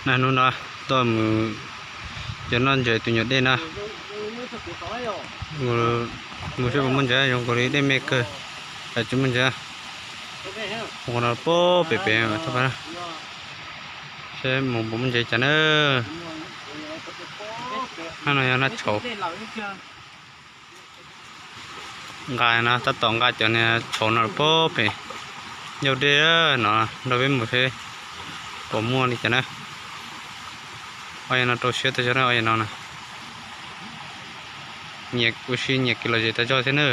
Na hnub no tuaj mus cov noj ntses tus nyuam dej na. Mus saib puas muaj ntses, zoo nkaus li dej me kawg, tsis muaj ntses. Mus no pem pem, saib mus puas muaj ntses cas na. Hnab no yog hnab tshauv. Nqa no tab tom nqa cov niag tshauv no pem ncauj dej no nrog peb mus seb puas muaj li cas na. Ob yam no rau siab tas zog na, ob yam no na. Nyias kuj sib nyias kiv los zes tas zog thiab na.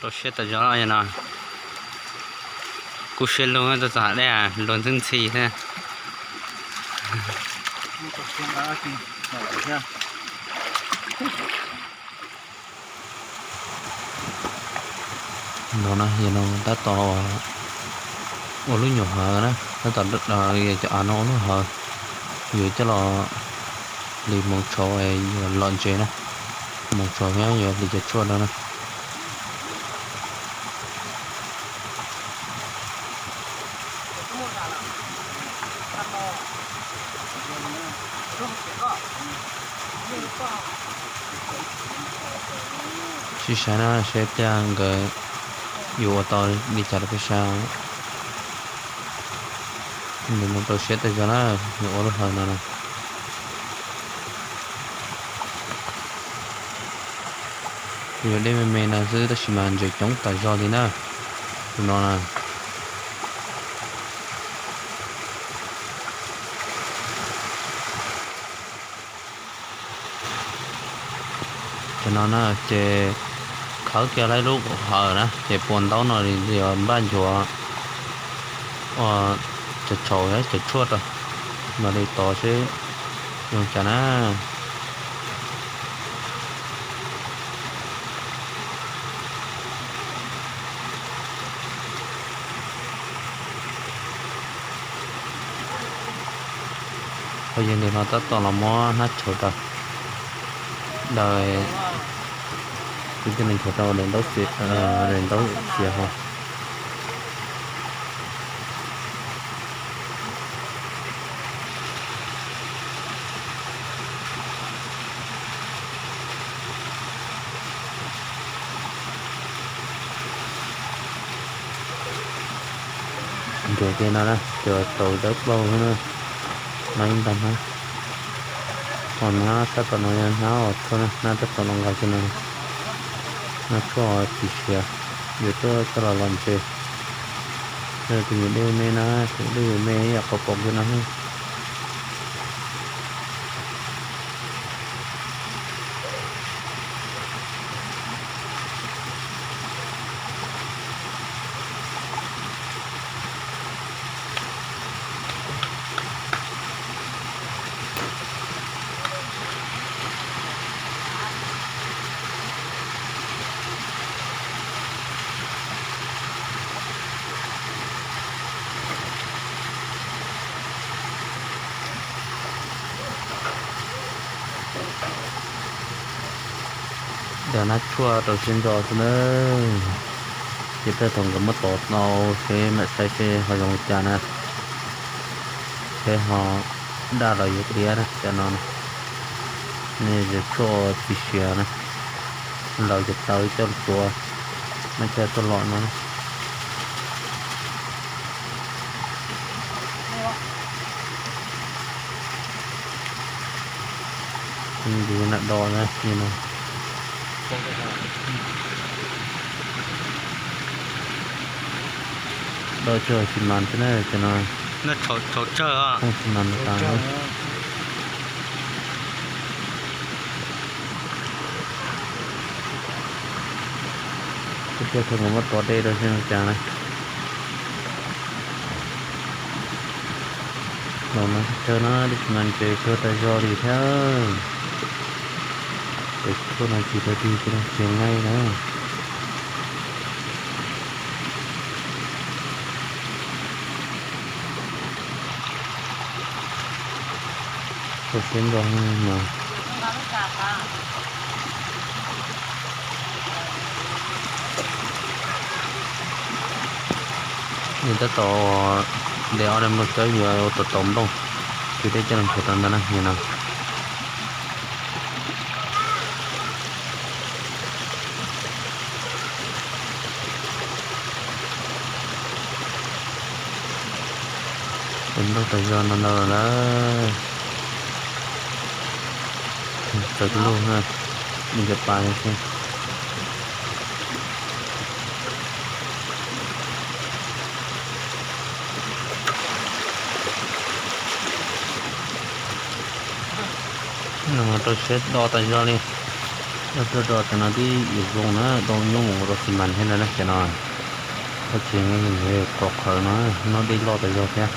Rau siab tas zog ob yam no. Kuj siab lug txog dej luag ntxhi ntxhi thiab. No na, yog no tab tom ua lub nyuam hawv na, tab tom cov av no ua lub hawv, yuav coj los hliv hmoov tshauv yuav lom ntses na, hmoov tshauv thiab yuav hliv cov tshuaj rau na. Sib saib na, saib tias nkawd yuav ua tau li cas rau peb saib. Nws no rau siab tas zog na, yuav ua lub hawv no na. Kuj yog dej me me no xwb tab sis mas ntses coob tas zog li na. Tus no na. Cov no na ces khawb kiag lawm lub hawv na ces puas ntaub no li npaj nchuav ua cov tshauv thiab cov tshuaj rau, mam li tov seb zoo cas na. Ho yog li no tab tom los muab hnab tshauv rau daws, kuv coj nws nchuav rau daim ntaub, daim ntaub xiav ho. Ncuav kiag no na, ces tau dawb paug xwb na. No ib ntag hnab. Ho hnab sab tom no yog hnab uas tshuaj na, hnab tab tom los nqa kiag no. Hnab tshuaj tsis siav, yuav tuaj coj los lom ntses. Tus nyuam dej me na, tus dej me ib yam qhov pom kiag no. Daws hnab tshuaj rau siab ntso xwb na. Ces tej thaum nkawd muab tov tau seb mam saib seb ho zoo li cas na. Seb ho daj los yuav diav na cov no. Nej zes tshuaj tsis siav na, lawv cov taw coj tuav, nej coj tuaj lom no. Ntim nram do na, li no. Do tsawg xi mas xwb na, cov no. Xi mas tas. Kuv thiaj tau mus muab tov dej rau seb zoo cas na. Los no tsawg no tab sis mas ntses tshuaj tas zog li thiab. Tes tshuaj no tsis tau tig, tsis tau tig nqaij na. Rau siab ntso mas. Nws tab tom uas Ntes ob daim nplooj tsawb yuav ua tau tau nplooj, ces peb coj los nchuav rau ntawd na, yog no. Ces nplooj tas zog ntau ntau lawm na. Tawg lug na, ncaj pas thiab. Rau siab do tas zog li. Rau rau cov no twb yuav zoo na, tau nyuaj mus rau xi mas thiab ntag na cov no. Qhov tsev qhuav qhawv no, noj dej loj tas zog thiab.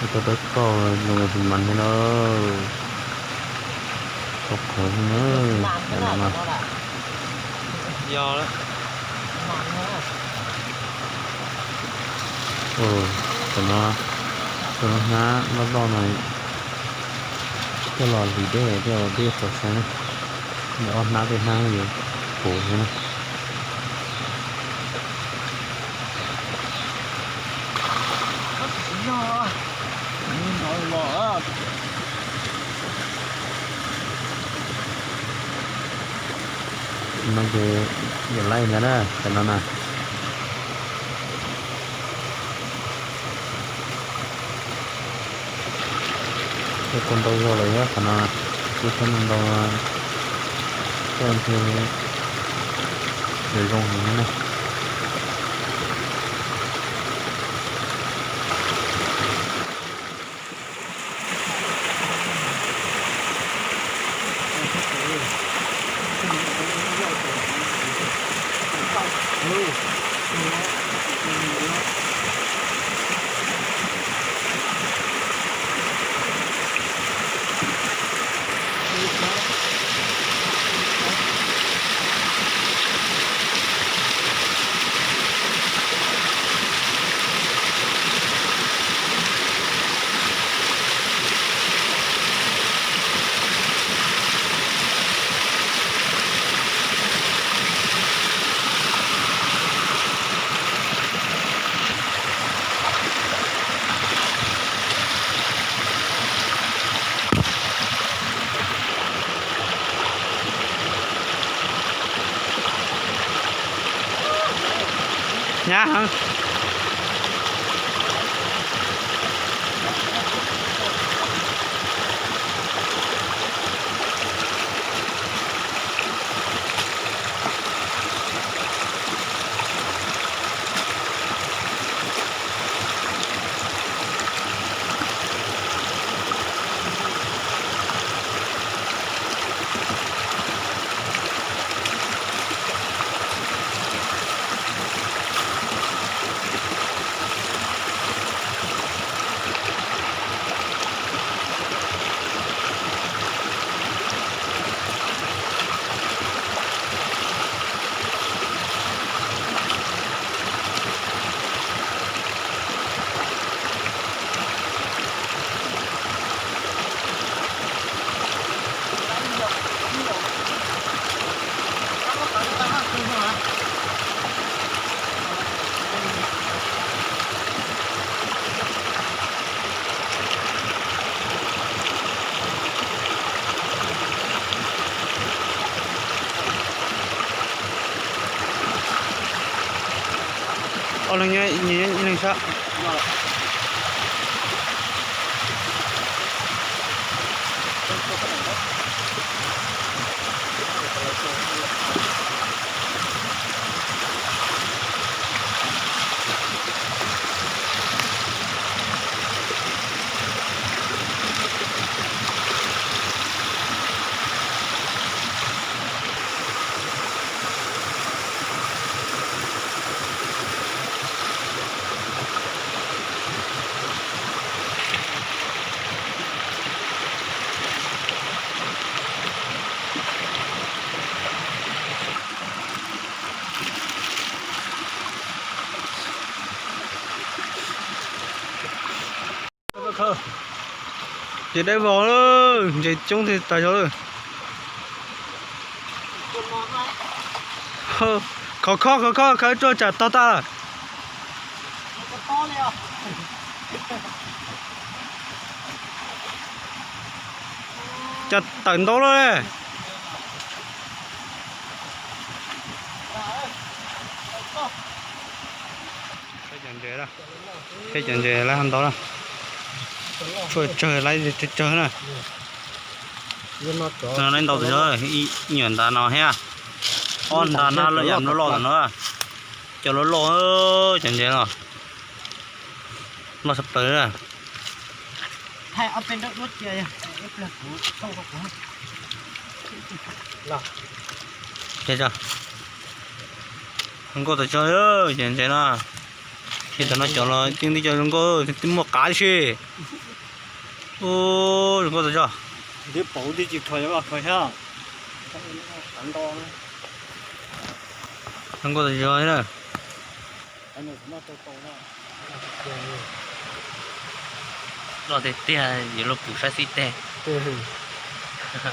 Ua tau dawb paug zoo li xi mas thiab na. Qhuav qhawv thiab na. Cov no mas, cov no, cov no hnab loj loj no coj los hliv dej, coj los dej qhuav saib na. Ob hnab tej hnab yuav puv thiab na. No ces yam laij ntag na, cov no na. Kuj ntau zog lawm thiab qhov no, kuj txhob ntau, koj ntshe yuav zoo heev thiab na. Nyab heev. Ob leeg nyob ib leeg sab. Ces dawb vog lawm, ntses coob tiag tas zog lawm. Khov khob khov khob khawb tuaj tsam tog tag. Cas tawm ntau lawm. Qheb cov ntses lawv ntau na. Tshuaj tsawg lawv tsawg tsawg na. No lawv ntau tus, ib nyuam ntas no thiab. Ob ntas no lawv yam loj loj tom no. Cov loj loj, cov ntses no loj tshaj plaws na. Zoo nkauj tas zog, cov ntses no. Ces tam no cov los cov ntawd cov zoo nkauj, twb muaj qav tib si. Ub, zoo nkauj tas zog. Zoo nkauj tas zog thiab na. Loj tiag tiag, yuav luag pum sab xib teg.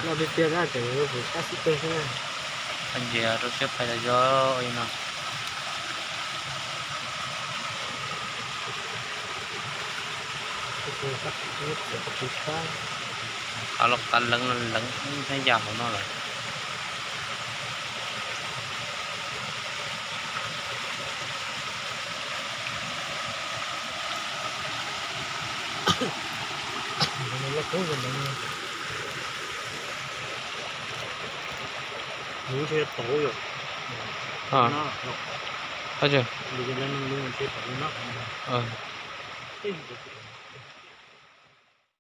Loj tiag tiag na, tseem yuav luag pum sab xib teg xwb na. Ntses rau siab phais tas zog li no. Qav loj qav leev leev ib yam hauv no lawm.